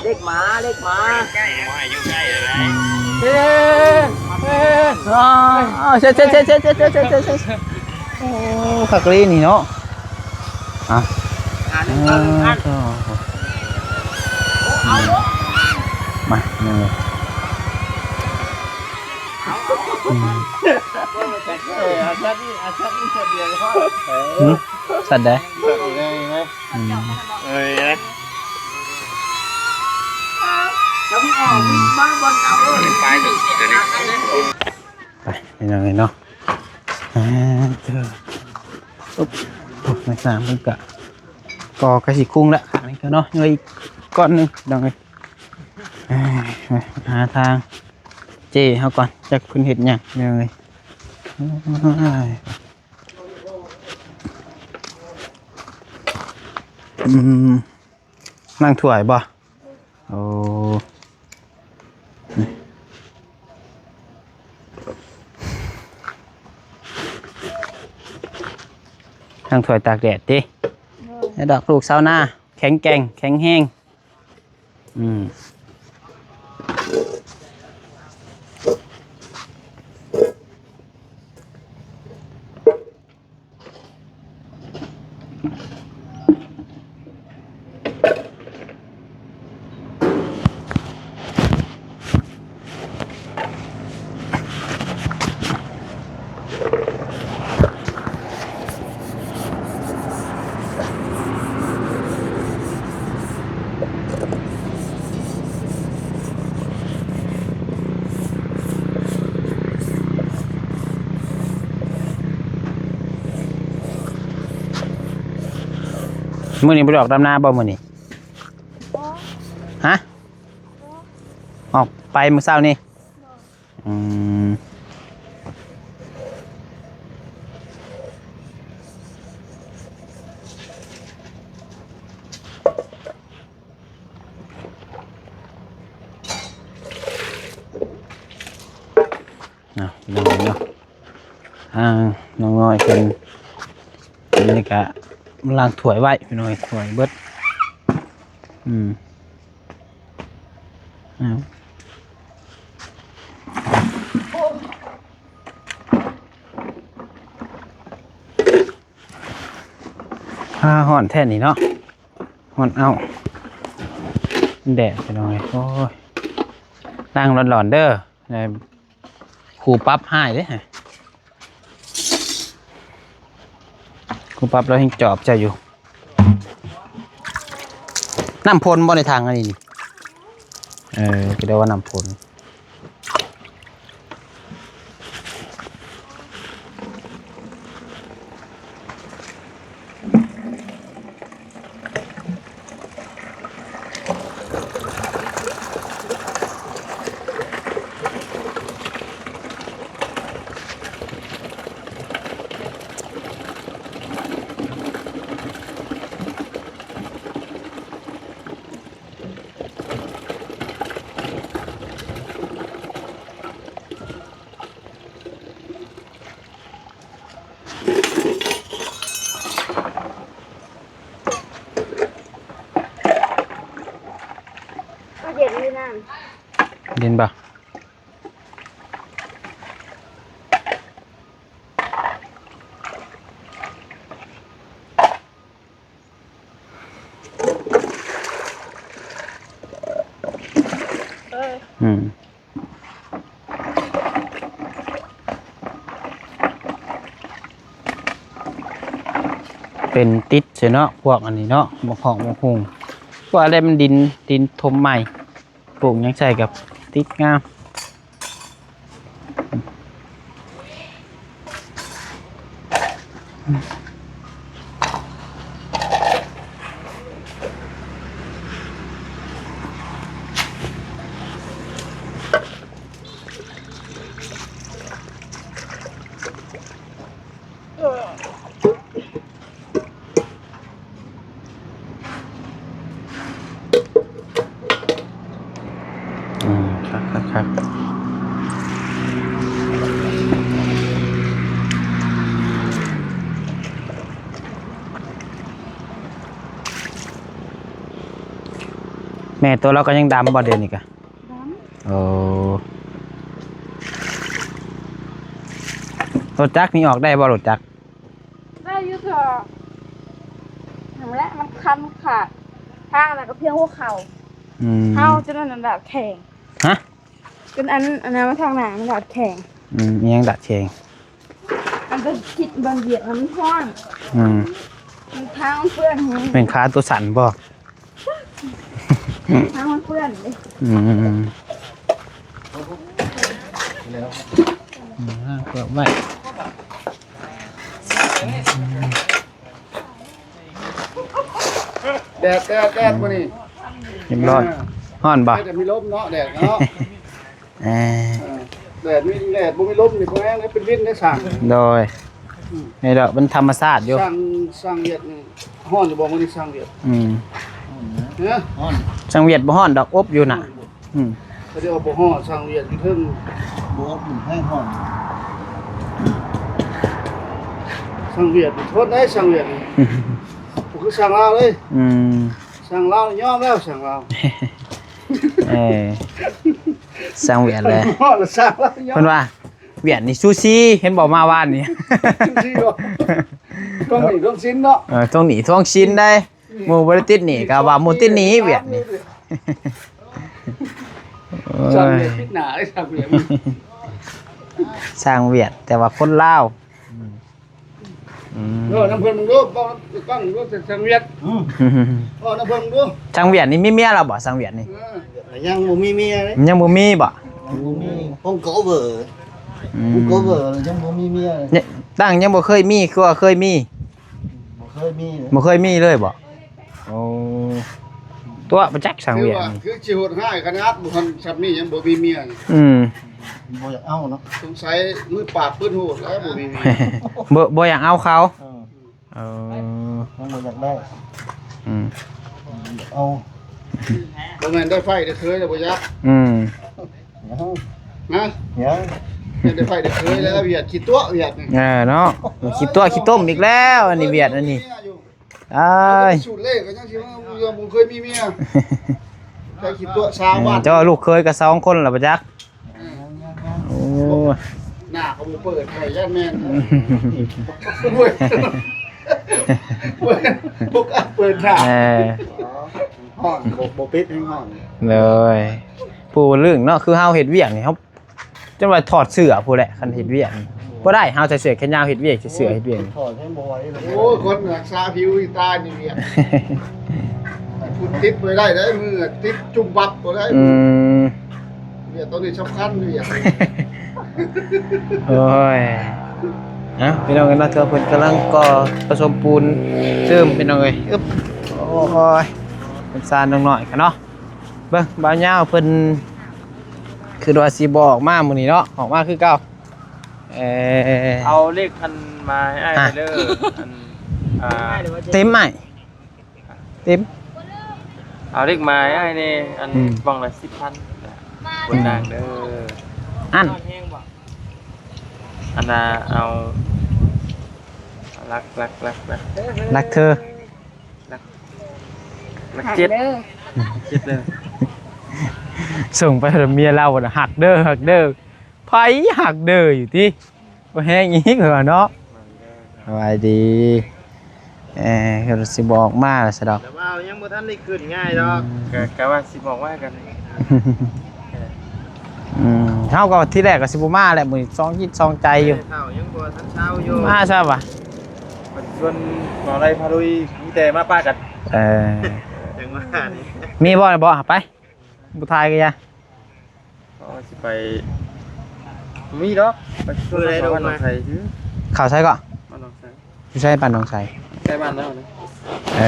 ເລກໝາ ເລກໝາ ໃກ້ ບໍ່ໃຫ້ຢູ່ໃກ້ເລີຍນະ ອືມ ເອີ ເອີ ອໍ ເຊັດ ເຊັດ ເຊັດ ໂອ້ ຄັກອີ່ຫຼີນີ້ເນາະ ອ່ະ ອ່າ ມາ ນີ້ ອືມ ເອີ ເອົາຊັດນີ້ ເອົາຊັດນີ້ຊັດດຽວພໍ ເອີ ຊັດໃດ? ຊັດນີ້ໄດ້ໄໝ? ອືມ ເອີ ແລ້ວມັນອອກ ອືມ ມາບ່ອນເກົ່າເລີຍ ໄປໂຕນີ້ ໄປ ພີ່ນ້ອງເອີຍເນາະ ອ່າ ເອີ ໂອ້ ແມ່ນສາມເພິ່ນກະ ກໍໃກ້ຊິຄຸງລະ ອັນນີ້ກໍເນາະ ຍັງເຫຼືອອີກກ້ອນໜຶ່ງ ພີ່ນ້ອງເອີຍ ເອີ ຫາທາງເຈ້ເຮົາກ່ອນ ຈັກເພິ່ນເຮັດຫຍັງ ພີ່ນ້ອງເອີຍ ໂອ້ຍ. ອືມ ລ້າງຖ້ວຍບໍ່? ໂອ້ ລ້າງຖ້ວຍຕາກແດດຕິ? ໂດຍ ແລ້ວດອກ ລູກຊາວນາ ແຂງແກ່ງ ແຂງແຮງ. ອືມ ມື້ນີ້ບໍ່ໄດ້ອອກດຳນາບໍ່ມື້ນີ້? ບໍ່ ຮະ? ບໍ່ ອອກໄປມື້ເຊົ້ານີ້? ບໍ່ ອືມ ເອົາ ພີ່ນ້ອງເນາະ ທາງນ້ອງນ້ອຍເພິ່ນ ອັນນີ້ກະລ້າງຖ້ວຍໄວ້ ພີ່ນ້ອງ ຖ້ວຍເບິດ ອືມ ເອົາ ອ່າ ຮ້ອນແທ້ນີ້ເນາະ ຮ້ອນເອົ້າ ແດດ ພີ່ນ້ອງເອີຍ ໂອ້ຍ ລ້າງຮ້ອນໆເດີ ຄູປັບຮ້າຍເດ້ ຄູປັບລາວແຮ່ງຈອບເຈົ້າຢູ່. ນ້ຳຝົນບໍ່ໃນຖັງອັນນີ້ນີ້? ເອີ ກໍໄດ້ວ່ານ້ຳຝົນ. ເຢັນຢູ່ນັ້ນ ເຢັນບໍ່? ອືມ ເປັນຕິດເສຍເນາະ ພວກອັນນີ້ເນາະ ໝາກຫອກໝາກຫຸ່ງ ພວກອັນໃດມັນດິນ ດິນຖົມໃໝ່ ປູກຫຍັງໃສ່ກໍຕິດງາມ. ອືມ ຄັກໆ ແມ່ໂຕລາວກໍຍັງດຳບໍ່ດຽວນີ້ກະ? ດຳ. ໂອ້ ລົດຈັກນີ້ອອກໄດ້ບໍ່ ລົດຈັກ? ໄດ້ຢູ່ ກໍຫັ້ນແຫຼະ ມັນຄັນຂາດ ທາງນັ້ນກໍພຽງຫົວເຂົ່າ. ອືມ ເຮົາຈະນັ້ນດາດແຂງ. ຮະ? ເປັນອັນ ອັນນັ້ນມາທາງໜ້າມັນດາດແຂງ. ອືມ ອີຫຍັງດາດແຂງ? ອັນໄປຄິດເບິ່ງວຽກມັນຮ້ອນ. ອືມ ມັນທາງມັນເປື້ອນ. ແມ່ນຂາໂຕສັ້ນບໍ່? ທາງມັນເປື້ອນເດ້. ອືມ ອືມ ເກືອບໄວ້. ແດດ ແດດ ແດດ ມື້ນີ້ຮຽບຮ້ອຍ. ເອີ ຮ້ອນບໍ່? ແຕ່ມີລົມເນາະ ແດດເນາະ. ເອີ ເອີ ແດດມີ ແດດບໍ່ມີລົມນີ້ ບໍ່ແມ່ນເປັນວິນໄດ້ຊ່າງ. ໂດຍ ອືມ ນີ້ແຫຼະ ມັນທຳມະຊາດຢູ່. ຊ່າງ ຊ່າງວຽກນີ້ຮ້ອນຢູ່ບໍ່ມື້ນີ້ ຊ່າງວຽກ? ອືມ ຮະ? ຮ້ອນ. ຊ່າງວຽກບໍ່ຮ້ອນດອກ ອົບຢູ່ນະ. ອືມ ເຂົາເຈົ້າບໍ່ຮອດ ຊ່າງວຽກຢູ່ເທິງ ບໍ່ອອກຢູ່ໃຫ້ຮອດ. ຊ່າງວຽກນີ້ ໂທດໄດ້ ຊ່າງວຽກນີ້ ບໍ່ຄືຊ່າງລາວເລີຍ. ອືມ ຊ່າງລາວຍອມແລ້ວ ຊ່າງລາວ. ເອີ ຊ່າງວຽກແຫຼະ ຮອດແລ້ວ ຊ່າງລາວຍອມ. ເພິ່ນວ່າວຽກນີ້ຊູຊີ ເຫັນບໍ່ ມາວານນີ້ ຊູຊີບໍ່? ທວງໜີ້ທວງສິນເນາະ. ເອີ ທວງໜີ້ທວງສິນໄດ໋. ໝູ່ບໍ່ໄດ້ຕິດໜີ້ ກໍວ່າໝູ່ຕິດໜີ້ ວຽກນີ້. ໂອ້ຍ ຊ່າງວຽກ ປິດໜ້າໄອ້ຊ່າງວຽກ. ຊ່າງວຽກ ແຕ່ວ່າຄົນລາວ. ອືມ ເອີ ນຳເພິ່ນເບິ່ງດູ ເວົ້ານຳກັນເບິ່ງ ຊ່າງວຽກ. ອືມ ເວົ້ານຳເພິ່ນເບິ່ງດູ. ຊ່າງວຽກນີ້ມີເມຍແລ້ວບໍ່? ຊ່າງວຽກນີ້ ເອີ ຍັງບໍ່ມີເມຍເດ້. ຍັງບໍ່ມີບໍ່? ຍັງບໍ່ມີ ຄົງກໍເວີ. ອືມ ຄົງກໍເວີ ຍັງບໍ່ມີເມຍ. ຕັ້ງຍັງບໍ່ເຄີຍມີ ຄືວ່າເຄີຍມີ? ບໍ່ເຄີຍມີເລີຍ. ບໍ່ເຄີຍມີເລີຍບໍ່? ໂອ້ ຕົວະປະຈັກ ຊ່າງວຽກນີ້ ຄືຊິໂຫດຮ້າຍຂະໜາດ ບໍ່ທັນຊ່ຳນີ້ຍັງບໍ່ມີເມຍ. ອືມ ບໍ່ຢາກເອົາເນາະ. ສົງໄສມືປາບປືນໂຫດແລ້ວ ບໍ່ມີເມຍ. ບໍ່ ບໍ່ຢາກເອົາເຂົາ. ເອີ ເອີ ຍັງບໍ່ຢາກໄດ້. ອືມ ເອົາ ບໍ່ແມ່ນໄດ້ໄຟໄດ້ເຄີຍແລ້ວບໍ່ຢາກ. ອືມ ນະ ຍັງ ໄດ້ໄຟໄດ້ເຄີຍແລ້ວ ວຽກຂີ້ຕົວະ ວຽກນີ້. ເອີເນາະ ຂີ້ຕົວະຂີ້ຕົມອີກແລ້ວ ອັນນີ້ວຽກອັນນີ້. ອ້າຍ ສູດເລກກໍຍັງຊິວ່າບໍ່ເຄີຍມີເມຍ ໄດ້ຂີ້ຕົວະຊາວບ້ານ. ເຈົ້າວ່າລູກເຂີຍກໍສອງຄົນລະບໍ່ຈັກ. ເອີ ໂອ້ຍ ໜ້າກໍບໍ່ເປີດໃຫ້ ຢ້ານແມ່ນ ໂອ້ຍ ບໍ່ກ້າເປີດໜ້າ. ເອີ ຮ້ອນ ບໍ່ ບໍ່ປິດ ແຮງຮ້ອນ. ໂດຍ ຜູ້ລຶ້ງເນາະ ຄືເຮົາເຮັດວຽກນີ້ ເຮົາ ຈົນວ່າຖອດເສື້ອພຸ້ນແຫຼະ ຄັນເຮັດວຽກນີ້ບໍ່ໄດ້. ເຮົາໃສ່ເສື້ອແຂນຍາວເຮັດວຽກ ໃສ່ເສື້ອເຮັດວຽກນີ້. ໂອ້ຍ ຄົນຮັກສາຜິວນີ້ຕາຍນີ້ວຽກ ພຸ້ນຕິດບໍ່ໄດ້ເດ້ ມືຕິດຈຸ້ມບັບບໍ່ໄດ້. ອືມ ວຽກໂຕນີ້ສຳຄັນວຽກ. ໂອ້ຍ ເອົ້າ ພີ່ນ້ອງເອີຍເນາະ ເທື່ອເພິ່ນກຳລັງກໍ່ປະສົມປູນຕື່ມ ພີ່ນ້ອງເອີຍ. ອຶບ ໂອ້ຍ ເປັນຊານນ້ອຍໆກັນເນາະ. ເບິ່ງ ບ່າວຍາວເພິ່ນ ຄືວ່າຊິບໍ່ອອກມາມື້ນີ້ເນາະ ອອກມາຄືເກົ່າ. ເອີ ເອົາເລກອັນມາໃຫ້ອ້າຍເດີ. ອັນ ອ່າ ເຕັມອ້າຍ ເຕັມ ເອົາເລກມາໃຫ້ອ້າຍແດ່. ອັນ ອືມ ບ້ອງລະສິບພັນ ຄົນນາງເດີ. ອັນ ອັນນ່າ ເອົາ ຫຼັກ ຫຼັກ ຫຼັກ ຫຼັກ ຫຼັກເທີ. ຫຼັກ ຫຼັກເຈັດເດີ ເຈັດເດີ. ສົ່ງໄປເມຍລາວນະ ຮັກເດີ ຮັກເດີ. ໃຜຮັກເດີຢູ່ຕິ ບໍ່ແຮງອີກວ່າເນາະ. ສະບາຍດີ. ເອີ ກໍຊິບອກມາລະຊະດອກ ແຕ່ວ່າຍັງບໍ່ທັນໄດ້ຂຶ້ນງ່າຍດອກ. ອືມ ກະ ກະວ່າຊິບອກມາກັນ. ອືມ ເຮົາກໍທີແລກກໍຊິບໍ່ມາແຫຼະ ມື້ນີ້ສອງຈິດສອງໃຈຢູ່. ເອີ ເຮົາຍັງບໍ່ທັນເຊົາຢູ່ ມາຊະວະ. ເພິ່ນຊວນບໍ່ໄດ້ພາລຸຍ ມີແຕ່ມາປະກັນ. ເອີ ຈັ່ງວ່ານີ້ ມີບໍ່ ບໍ່ ໄປ ບໍ່ຖ່າຍກໍຢ່າ. ເຮົາຊິໄປ ມີດອກ ໄປເພື່ອໃດລົງມາ ເຂົ້າໃສກໍ ບ້ານໜອງໄຊ ຢູ່ໃສ ບ້ານໜອງໄຊ ໃກ້ບ້ານເຮົານີ້. ເອີ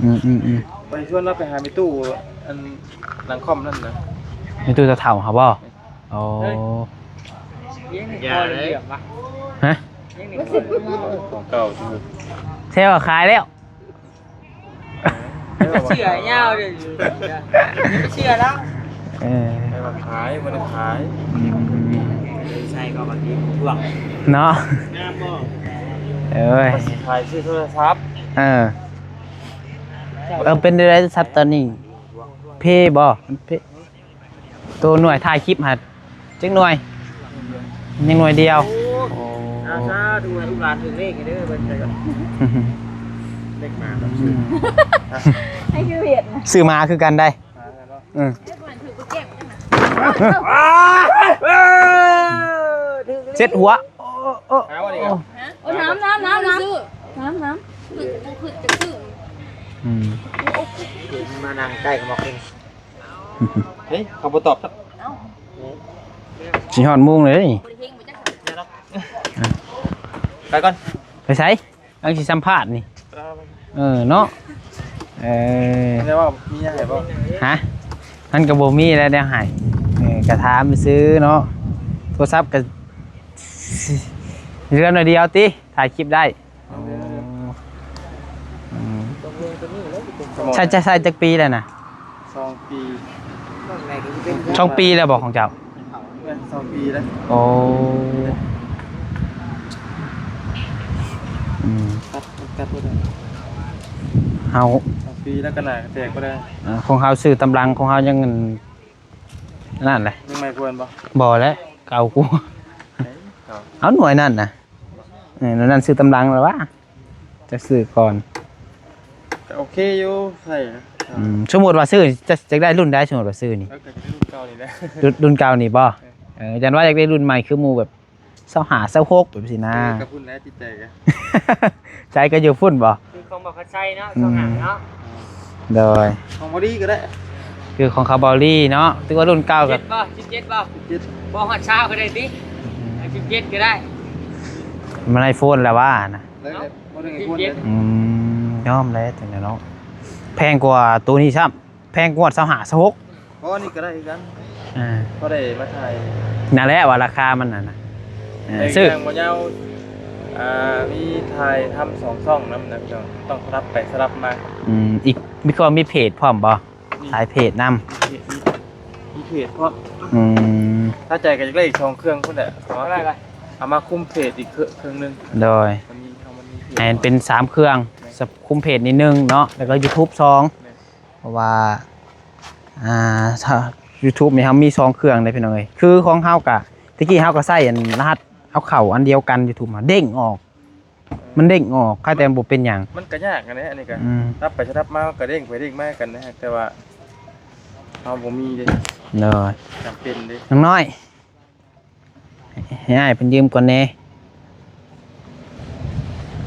ອືມໆ ໄປຊວນລາວໄປຫາແມ່ຕູ້ ອັນຫຼັງຄອມນັ້ນນະ ແມ່ຕູ້ເຖົ້າໆ ຫາບໍ່? ໂອ້ ຢ່າເລີຍ ຮະ ຂອງເກົ່າ ແທ້ວ່າຂາຍແລ້ວ. ເຊື່ອຍາວເດ້ ເຊື່ອແລ້ວ. ເອີ ໃຫ້ວ່າຂາຍ ບໍ່ໄດ້ຂາຍ. ອືມ ໃສ່ກໍມາຕີພວກເນາະ ງາມບໍ່? ເອີຍ ວ່າຊິຂາຍຊື້ໂທລະສັບ. ເອີ ເອີ ເປັນໄດ້ໄດ໋ສັດຕອນນີ້ ເພບໍ່ ເພ ໂຕໜ່ວຍຖ່າຍຄລິບຫັ້ນ ຈັກໜ່ວຍ ຍັງໜ່ວຍດຽວ. ໂອ້ ອາ ສາທຸ ໃຫ້ລູກຫຼານຖືກເລກໃຫ້ເດີ ເບິ່ງໄປກ່ອນ ເລກມາ ອືມ ໃຫ້ຄືເຫັນ ຊື້ມາຄືກັນໄດ໋. ເອີ ເຊັດຫົວ ໂອ້ ໂອ້ ຫາບໍ່ນີ້ກໍ ໂອ້ ນ້ຳ ນ້ຳ ນ້ຳ ນ້ຳ ນ້ຳ ຂຶ້ນ ຂຶ້ນ ຂຶ້ນ ອືມ ມານັ່ງໃກ້ກັບໝໍ້ຄິງ ເຮີ້ຍ ເຂົາບໍ່ຕອບ ຊິຮອດໂມງເລີຍ ໄປກ່ອນ ໄປໃສ? ອັງຊິສຳພາດນີ້ ເອີ ເອີເນາະ ເອີ ແລ້ວວ່າມີຫຍັງໃຫ້ບໍ່? ຮະ ມັນກໍບໍ່ມີແລ້ວແນວໃຫ້ ເອີ ກໍຖາມຊື່ເນາະ ໂທລະສັບກໍເຫຼືອໜ້ອຍດຽວຕິ ຖ່າຍຄລິບໄດ້. ເອົາເລີຍ ເອົາເລີຍ ອືມ ໃຊ້ ໃຊ້ຈັກປີແລ້ວນະ? ສອງປີ ສອງປີແລ້ວບໍ່ຂອງເຈົ້າ? ແມ່ນ ສອງປີແລ້ວ. ໂອ້ ອືມ ຕັດ ຕັດບໍ່ໄດ້ ເຮົາ ສອງປີແລ້ວກໍໜ້າແຕກບໍ່ໄດ້. ອ່າ ຂອງເຮົາຊື້ຕຳຫຼັງ ຂອງເຮົາຍັງອັນນັ້ນແຫຼະ ຍັງໃໝ່ກວ່າບໍ່? ບໍ່ແຫຼະ ເກົ່າກວ່າ ເອີ ເອົາໜ່ວຍນັ້ນນະ ເອີ ໜ່ວຍນັ້ນຊື້ຕຳຫຼັງແລ້ວຫວາ? ຈະຊື້ກ່ອນ ກໍໂອເຄຢູ່ ໃຊ້ນະ. ອືມ ສົມມຸດວ່າຊື້ ຈະ ຈະໄດ້ລຸ້ນໃດ? ສົມມຸດວ່າຊື້ນີ້ ເອີ ກໍຈະໄດ້ລຸ້ນເກົ່ານີ້ແຫຼະ ລຸ້ນ ລຸ້ນເກົ່ານີ້ບໍ່? ເອີ ເອີ ຢ້ານວ່າຢາກໄດ້ລຸ້ນໃໝ່ຄືໝູ່ແບບຊາວຫ້າ ຊາວຫົກ ແບບຊີ້ນະ. ເອີ ກໍພຸ້ນແຫຼະ ຈິດໃຈກໍ ໃຈກໍຢູ່ພຸ້ນບໍ່? ຄືຂອງບໍ່ຄັດໄຊເນາະ ອືມ ຊາວຫ້າເນາະ. ໂດຍ ຂອງບໍລີກໍໄດ້ ຄືຂອງຄາບອລີເນາະ ຖືວ່າລຸ້ນເກົ່າກໍ ສິບເຈັດບໍ່? ສິບເຈັດ ບໍ່ຮອດຊາວກໍໄດ້ຕິ? ອືມ ເອົາສິບເຈັດກໍໄດ້ ມັນໄອໂຟນແລ້ວວ່ານະ ໄດ້ ບໍ່ໄດ້ໄອໂຟນເດ້. ອືມ ຍອມແລ້ວຈັ່ງໃດເນາະ ແພງກວ່າໂຕນີ້ຊ້ຳ ແພງກວ່າຊາວຫ້າ ຊາວຫົກ ເພາະອັນນີ້ກໍໄດ້ຄືກັນ ອ່າ ພໍໄດ້ມາຖ່າຍ ນັ້ນແຫຼະວ່າລາຄາມັນນັ້ນນະ ເອີ ແຕ່ ຊື້ ຢ່າງບໍ່ຍາວ ອ່າ ມີຖ່າຍທຳສອງຊ່ອງນຳນະ ຕ້ອງສະຫຼັບໄປສະຫຼັບມາ. ອືມ ອີກ ມີ ຄືວ່າມີເພຈພ້ອມບໍ່? ມີ ຖ່າຍເພຈນຳ ມີເພຈ ມີເພຈພ້ອມ. ອືມ ຖ້າໃຈກໍຢາກໄດ້ອີກສອງເຄື່ອງພຸ້ນແຫຼະ ເອົາມາ ເອົາມາຄຸມເພຈອີກເຄື່ອງ ເຄື່ອງໜຶ່ງ. ໂດຍ ມັນມີ ເຮົາມັນມີເພຈ ໃຫ້ມັນເປັນສາມເຄື່ອງ ແມ່ນ ຄຸມເພຈນີ້ໜຶ່ງເນາະ ແລ້ວກໍຢູທູບສອງ ແມ່ນ ເພາະວ່າ ອ່າ ຢູທູບນີ້ເຮົາມີສອງເຄື່ອງເດ້ພີ່ນ້ອງເອີຍ ຄືຂອງເຮົາກະ ແຕ່ກີ້ເຮົາກໍໃຊ້ອັນລະຫັດເອົາເຂົ້າອັນດຽວກັນ ຢູທູບເດ້ງອອກ ມັນເດ້ງອອກ ຄາແຕ່ບໍ່ເປັນຫຍັງ ມັນກໍຍາກຫັ້ນແຫຼະ ອັນນີ້ກໍ ອືມ ສະຫຼັບໄປສະຫຼັບມາ ມັນກໍເດ້ງໄປເດ້ງມາກັນນະ ແຕ່ວ່າເຮົາບໍ່ມີເດ້. ໂດຍ ຈຳເປັນເດ້ ນ້ອງນ້ອຍ ໃຫ້ອ້າຍເພິ່ນຢືມກ່ອນແດ່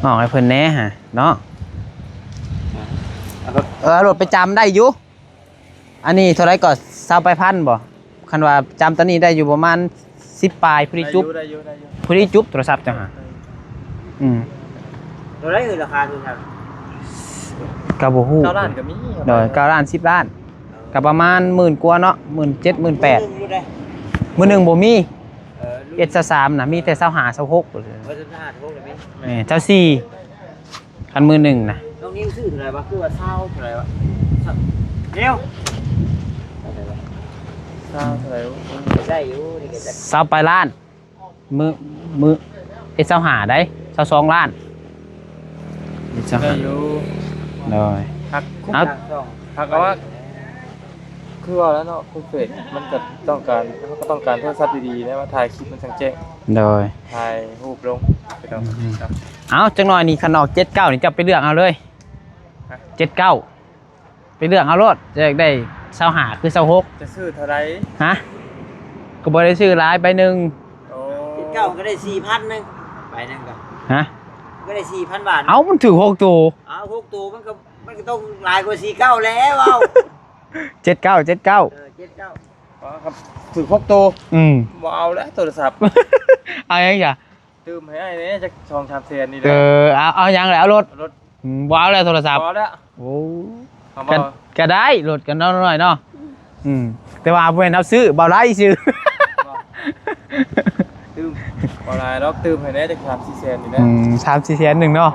ອອກໃຫ້ເພິ່ນແດ່ຫາເນາະ. ເອົາລົດ ເອີ ເອົາລົດໄປຈຳໄດ້ຢູ່. ອັນນີ້ເທົ່າໃດກໍ ຊາວປາຍພັນບໍ່? ຄັນວ່າຈຳຕອນນີ້ໄດ້ຢູ່ປະມານສິບປາຍ ພໍດີຈຸບ ໄດ້ຢູ່ ໄດ້ຢູ່ ໄດ້ຢູ່ ພໍດີຈຸບໂທລະສັບເຈົ້າຫາ. ອືມ ເທົ່າໃດເອີຍລາຄາໂທລະສັບ? ກໍບໍ່ຮູ້ ເກົ້າລ້ານກໍມີ. ໂດຍ ເກົ້າລ້ານ ສິບລ້ານ ກໍປະມານໝື່ນກວ່າເນາະ ໝື່ນເຈັດ ໝື່ນແປດ ມື້ໜຶ່ງບໍ່ມີ. ເອີ ເອັດຊາວສາມນະ ມີແຕ່ຊາວຫ້າ ຊາວຫົກ ເອີ ຊາວຫ້າ ຊາວຫົກນະມີ ແມ່ນ ຊາວສີ່ ຄັນມື້ໜຶ່ງນະ. ນ້ອງນິວຊື້ເທົ່າໃດວະ? ຄືວ່າຊາວເທົ່າໃດວະ? ຊາວ ເດວ ຊາວເທົ່າໃດວະ? ໄດ້ຢູ່ ນີ້ກໍໄດ້ ຊາວປາຍລ້ານ. ມື້ ມື້ ເອັດຊາວຫ້າໄດ໋ ຊາວສອງລ້ານ ເອັດຊາວຫ້າ ໄດ້ຢູ່. ໂດຍ ຫາກ ເອົາ ຫາກເອົາວ່າ ຄືວ່າແລ້ວເນາະ ຄຸນເຟດມັນກໍຕ້ອງການ ເຮົາກໍຕ້ອງການໂທລະສັບດີໆ ແລ້ວມາຖ່າຍຄລິບມັນຈັ່ງແຈ້ງ. ໂດຍ ຖ່າຍຮູບລົງ ອືມ ເອົາ ຈັກໜ້ອຍນີ້ ຄັນອອກເຈັດເກົ້ານີ້ ເຈົ້າໄປເລືອກເອົາເລີຍ. ຮະ? ເຈັດເກົ້າ ໄປເລືອກເອົາໂລດ ຈະຢາກໄດ້ຊາວຫ້າ ຄືຊາວຫົກ ຈະຊື້ເທົ່າໃດ? ຮະ? ກໍບໍ່ໄດ້ຊື້ຫຼາຍ ໃບໜຶ່ງ. ໂອ້ ເຈັດເກົ້າ ກໍໄດ້ສີ່ພັນໜຶ່ງ ໃບໜຶ່ງກໍ ຮະ? ກໍໄດ້ສີ່ພັນບາດ. ເອົ້າ ມັນຖືກຫົກໂຕ. ເອົ້າ ຫົກໂຕ ມັນກໍ ມັນກໍຕ້ອງຫຼາຍກວ່າສີ່ເກົ້າແລ້ວ. ເອົ້າ ເຈັດເກົ້າ ເຈັດເກົ້າ ເອີ ເຈັດເກົ້າ ອໍ ຄັນຖືກຫົກໂຕ ອືມ ບໍ່ເອົາແລ້ວໂທລະສັບ. ເອົາຫຍັງຊະ? ຕື່ມໃຫ້ອ້າຍແດ່ຈັກສອງສາມແສນນີ້ແຫຼະ. ເອີ ເອົາ ເອົາຫຍັງແຫຼະ? ເອົາລົດ ເອົາລົດ. ອືມ ບໍ່ເອົາແລ້ວໂທລະສັບ. ບໍ່ເອົາແລ້ວ. ໂອ້ ກໍ ກໍໄດ້ ລົດກໍນ້ອຍໆເນາະ. ອືມ ແຕ່ວ່າບໍ່ແມ່ນເຮົາຊື້ ເບົາໄລຊື້. ຕື່ມ ບໍ່ຫຼາຍດອກ ຕື່ມໃຫ້ແດ່ຈັກສາມສີ່ແສນນີ້ແຫຼະ. ອືມ ສາມສີ່ແສນໜຶ່ງເນາະ.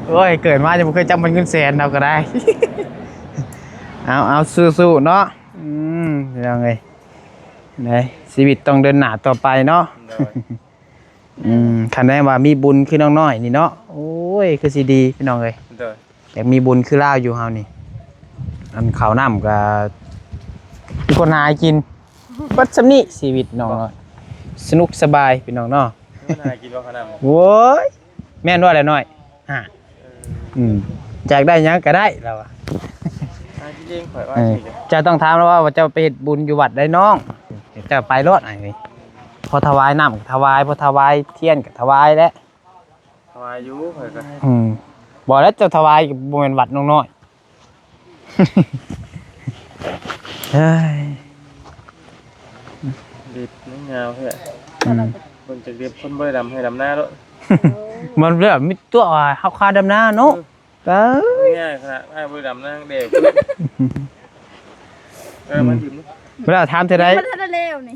ໂອ້ຍ ເກີດມາຍັງບໍ່ເຄີຍຈັບເງິນແສນ ເຮົາກໍໄດ້. ເອົາ ເອົາ ສູ້ໆເນາະ. ອືມ ພີ່ນ້ອງເອີຍ ໃນຊີວິດຕ້ອງເດີນໜ້າຕໍ່ໄປເນາະ. ໂດຍ ອືມ ຄັນໄດ້ວ່າມີບຸນຄືນ້ອງນ້ອຍນີ້ເນາະ ໂອ້ຍ ຄືຊິດີ ພີ່ນ້ອງເອີຍ. ໂດຍ ຢາກມີບຸນຄືລາວຢູ່ເຮົານີ້ ອັນເຂົ້ານ້ຳກໍມີຄົນຫາໃຫ້ກິນ ເບິດສ່ຳນີ້ຊີວິດນ້ອງນ້ອຍ ສະໜຸກສະບາຍພີ່ນ້ອງເນາະ ເພິ່ນຫາກິນບໍ່ເຂົ້ານ້ຳ ໂອ້ຍ ແມ່ນບໍ່ລະນ້ອຍ ຮະ ເອີ ອືມ ຢາກໄດ້ຫຍັງກໍໄດ້ລາວວ່າ ຫາກິນເອງ ຂ້ອຍວ່າ ເອີ ຊິ ເຈົ້າຕ້ອງຖາມລາວວ່າ ເຈົ້າໄປເຮັດບຸນຢູ່ວັດໃດນ້ອງ ເຈົ້າໄປໂລດ ອັນນີ້ ພໍຖວາຍນ້ຳກໍຖວາຍ ພໍຖວາຍທຽນກໍຖວາຍແຫຼະ ຖວາຍຢູ່ ຂ້ອຍກໍ ອືມ ບໍ່ແລ້ວ ເຈົ້າຖວາຍກໍບໍ່ແມ່ນວັດນ້ອງນ້ອຍ ເຮີ້ຍ ເລັບມັນຍາວແທ້ ອືມ ເບິ່ງຈາກເລັບຄົນບໍ່ໄດ້ດຳໄຮ່ດຳນາໂລດ ມັນແບບມີຕົວເຮົາຄາດຳນາເນາະ ເອີ ເອີຍ ງ່າຍຂະໜາດອ້າຍບໍ່ໄດ້ດຳນາແດດ ເອີ ອືມ ມາຢືມ ເວລາຖາມເທື່ອໃດ ມັນທັນໄດ້ແລ້ວນີ້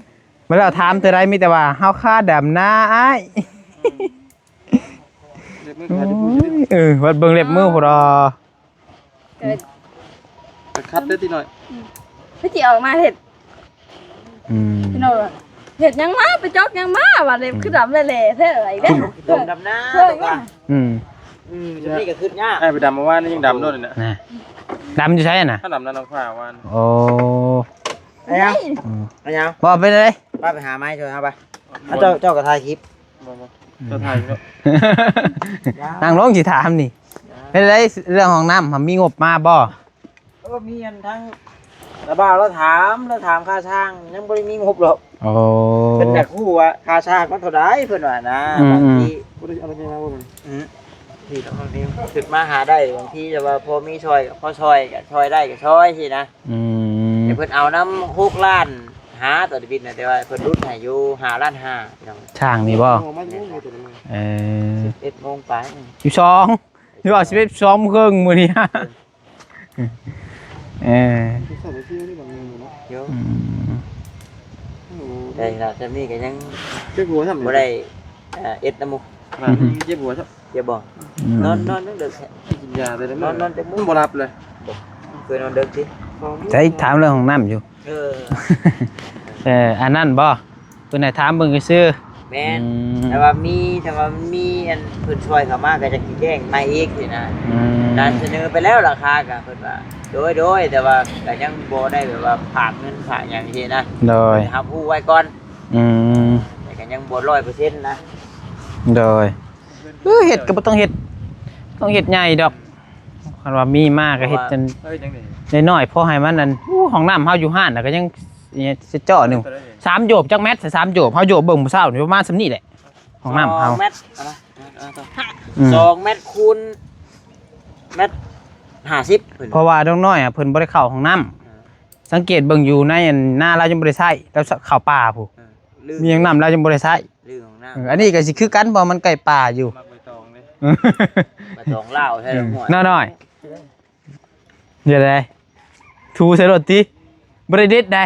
ເວລາຖາມເທື່ອໃດມີແຕ່ວ່າເຮົາຄາດຳນາອ້າຍ ອືມ ເລັບມືຂາດຢູ່ພຸ້ນ ໂອ້ຍ ເອີ ວັດເບິ່ງເລັບມືພຸ້ນດອກ ເອີ ໄປຂັດເດີ້ຕິໜ້ອຍ ອືມ ໄປຊິອອກມາເຮັດ ອືມ ພີ່ນ້ອງວ່າ ເຮັດຫຍັງມາ ໄປຈອກຫຍັງມາ ວ່າເລັບ ອືມ ຄືດຳແຫຼະໆແທ້ ວ່າອີກແລ້ວ ດຳນາ ເອີ ຕົວ ອືມ ອືມ ຈຸດນີ້ກໍຄືຍາກ ອ້າຍໄປດຳເມື່ອວານນີ້ຍັງດຳໂລດນີ້ນະ ນະ ດຳຢູ່ໃສນະ ຖ້າດຳນານ້ອງຟ້າວານ ໂອ້ ອາຫຍັງ ອືມ ອາຫຍັງ ບໍ່ເປັນໄດ ປ້າໄປຫາໄມ້ຊ່ວຍເຮົາໄປ ເຈົ້າ ເຈົ້າກໍຖ່າຍຄລິບ ບໍ່ ບໍ່ ເຈົ້າຖ່າຍຢູ່ເນາະ ຍັງ ນັ່ງລົງຊິຖາມນີ້ ຍັງ ເປັນໄດເລື່ອງຫ້ອງນ້ຳ ມີງົບມາບໍ່? ເອີ ມີອັນທາງລາວບ່າວລາວຖາມ ລາວຖາມຄ່າສ້າງ ຍັງບໍ່ໄດ້ມີງົບດອກ ໂອ້ ເພິ່ນຢາກຮູ້ວ່າຄ່າສ້າງມັນເທົ່າໃດ ເພິ່ນວ່ານະ ອືມ ບາງທີ ບໍ່ໄດ້ເອົາລົດໃຫຍ່ມາບໍ່? ອືມ ນີ້ຕ້ອງເອົານີ້ ຄິດມາຫາໄດ້ ບາງທີແຕ່ວ່າພໍມີຊ່ອຍກໍພໍຊ່ອຍ ກໍຊ່ອຍໄດ້ກໍຊ່ອຍຊີ້ນະ ອືມ ແຕ່ເພິ່ນເອົານຳຫົກລ້ານຫ້າ ຕອນບິນນະ ແຕ່ວ່າເພິ່ນຫຼຸດໃຫ້ຢູ່ຫ້າລ້ານຫ້າ ພີ່ນ້ອງ ຊ່າງນີ້ບໍ່? ໂອ້ ມາແຕ່ໂມງ ເອີ ສິບເອັດໂມງປາຍ ສິບສອງ ຫຼືວ່າສິບເອັດ ສິບສອງເຄິ່ງມື້ນີ້ ເອີ ເອີ ຢູ່ ອືມ ໂອ້ ແຕ່ລະ ແຕ່ນີ້ກໍຍັງ ເຈັບຫົວຊ້ຳ ບໍ່ໄດ້ ເອີ ເອັດນຳໝູ່ ອືມ ເຈັບຫົວຊ້ຳ ເຈັບບໍ່? ອືມ ນອນ ນອນເດິກ ກິນຢາໄດ້ແລ້ວ ນອນ ນອນແຕ່ມື້ ມັນບໍ່ຫຼັບເລີຍ ບໍ່ ເຄີຍນອນເດິກຕິ ໃສຖາມເລື່ອງຫ້ອງນ້ຳຢູ່ ເອີ ເອີ ອັນນັ້ນບໍ່? ເພິ່ນໃຫ້ຖາມເບິ່ງຊື່ໆ ແມ່ນ ອືມ ຖ້າວ່າມີ ຖ້າວ່າມັນມີອັນເພິ່ນຊ່ອຍເຂົ້າມາກໍຈະຊິແຈ້ງໃໝ່ອີກຊີ້ນະ ອືມ ການສະເໜີໄປແລ້ວລາຄາກໍເພິ່ນວ່າ ໂດຍ ໂດຍ ແຕ່ວ່າກໍຍັງບໍ່ໄດ້ແບບວ່າຝາກເງິນຝາກຫຍັງຊີ້ນະ ໂດຍ ເພິ່ນຮັບຮູ້ໄວ້ກ່ອນ ອືມ ແຕ່ກໍຍັງບໍ່ຮ້ອຍເປີເຊັນນະ ໂດຍ ເອີ ເຮັດກໍບໍ່ຕ້ອງເຮັດ ຕ້ອງເຮັດໃຫຍ່ດອກ ຄັນວ່າມີມາກໍເຮັດ ເພາະວ່າ ອັນ ເອີ ຈັ່ງໃດ ນ້ອຍໆ ພໍໃຫ້ມັນ ອັນ ໂອ້ ຫ້ອງນ້ຳເຮົາຢູ່ຮ້ານນະ ກໍຍັງ ອີຫຍັງ ເຈາະໜຶ່ງ ສາມໂຢບ ຈັກແມັດ ສາມໂຢບ ເຮົາໂຢບເບິ່ງມື້ເຊົ້ານີ້ ປະມານສ່ຳນີ້ແຫຼະ ຫ້ອງນ້ຳເຮົາ ສອງແມັດ ເອົານະ ເອົາ ເອົາ ອືມ ສອງແມັດຄູນແມັດຫ້າສິບ ເພິ່ນ ເພາະວ່ານ້ອງນ້ອຍອະ ເພິ່ນບໍ່ໄດ້ເຂົ້າຫ້ອງນ້ຳ ເອີ ສັງເກດເບິ່ງຢູ່ໃນ ອັນ ນາລາວຍັງບໍ່ໄດ້ໃຊ້ ລາວເຂົ້າປ່າພຸ້ນ ເອີ ມີຫ້ອງນ້ຳລາວຍັງບໍ່ໄດ້ໃຊ້ ເລື່ອງຂອງນ້ຳ ເອີ ອັນນີ້ກໍຊິຄືກັນ ເພາະມັນໃກ້ປ່າຢູ່ ມັກໃບຕອງເດ້ ໃບຕອງລາວແທ້ ເອີ ເລື່ອງຫົວ ນ້ອຍໆ ເຮັດໃດ ຖູໃສ່ລົດຕິ ບໍ່ໄດ້ເດັດໃດ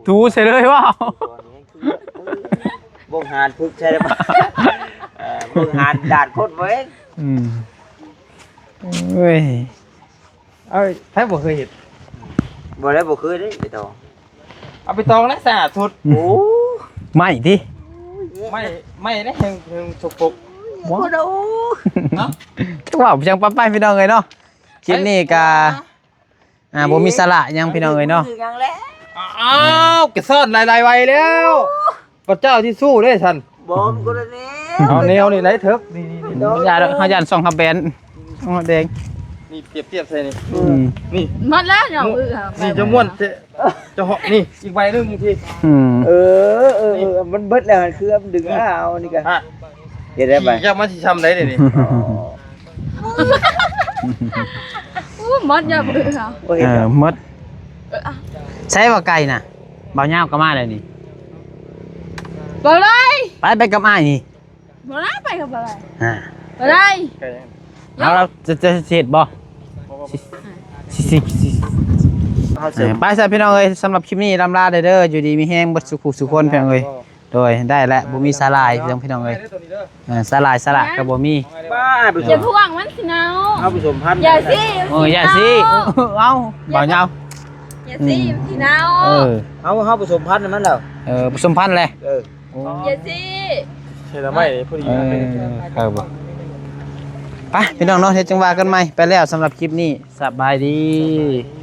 ຖູໃສ່ເລີຍ ວ້າວ ເບິ່ງຫານຝຶກໃສ່ໄດ້ບໍ່ ເອີ ເບິ່ງຫານດາດຄົນບໍ່ເອງ ອືມ ເອີຍ ເອີຍ ໃຜບໍ່ເຄີຍເຮັດ ບໍ່ໄດ້ ບໍ່ເຄີຍເດ້ ໄປຕອງ ເອົາໄປຕອງແລ້ວສະອາດສຸດ ໂອ້ ໄມ້ຕິ ໄມ້ ໄມ້ເດ້ ແຮງ ແຮງສົກປົກ ໂອ້ ເນາະ ຈັກເວົ້າຫຍັງປະໄປພີ່ນ້ອງເອີຍເນາະ ຄລິບນີ້ກະ ອ່າ ບໍ່ມີສາລະຫຍັງພີ່ນ້ອງເອີຍເນາະ ອ້າວ ກະຊ້ອນຫຼາຍໆໄວແລ້ວ ພະເຈົ້າທີ່ສູ້ເດ້ຊັ້ນ ບໍ່ ມັນກໍໄດ້ແນວ ເອົາແນວນີ້ໄດ້ເຖິກ ນີ້ໆໆ ໂດຍ ຢ່າດອກ ເຮົາຢ້ານຊ່ອງເຮົາແບນ ຊ່ອງເຮົາແດງ ນີ້ປຽບທຽບໃສ່ນີ້ ອືມ ນີ້ ໝົດແລ້ວເນາະ ນີ້ຈະມ່ວນແທ້ ຈະເຫາະ ນີ້ອີກໃບໜຶ່ງທີ່ ອືມ ເອີ ເອີ ເອີ ມັນເບິດແລ້ວ ຄືມັນດຶງມາເອົານີ້ກະ ເຮັດໄດ້ໄປ ເຈົ້າມາຊິຊ້ຳໄດ້ເດນີ້ ໂອ້ ໝົດຍາເບື່ອ ໂອ້ຍ ເອີ ໝົດ ເອີ ໃສວ່າໄກ່ນະ ບ່າວຍາວກໍມາແລ້ວນີ້ ບໍ່ໄດ້ ໄປ ໄປກັບອ້າຍນີ້ ບໍ່ໄດ້ ໄປກັບບໍ່ໄດ້ ອ່າ ບໍ່ໄດ້ ເອົາ ລາວຈະ ຈະເຮັດບໍ່ ຊິ ຊິ ຊິ ຊິ ເອີ ໄປຊະພີ່ນ້ອງເອີຍ ສຳລັບຄລິບນີ້ລຳລາເດີ ຢູ່ດີມີແຮງເບິດສູ່ຜູ້ສູ່ຄົນພີ່ນ້ອງເອີຍ ໂດຍ ໄດ້ແລ້ວ ບໍ່ມີສາລະຫຍັງພີ່ນ້ອງເອີຍ ເອີ ສາລະ ສາລະກໍບໍ່ມີ ບ້າ ໄປ ຢ່າພວງ ມັນຊິເນົ່າ ເຮົາປະສົມພັນ ຢ່າຊິ ເອີ ຢ່າຊິ ເອົາ ບໍ່ເອົາ ຢ່າຊິ ມັນຊິເນົ່າ ເອີ ເຮົາ ເຮົາປະສົມພັນໃຫ້ມັນແລ້ວ ເອີ ປະສົມພັນແຫຼະ ເອີ ໂອ້ ຢ່າຊິ ໃສ່ໜໍ່ໄມ້ພໍດີ ເອີ ເອີ ບໍ່ ໄປພີ່ນ້ອງເນາະ ເຮັດຈັ່ງວ່າກັນໃໝ່ ໄປແລ້ວສຳລັບຄລິບນີ້ ສະບາຍດີ.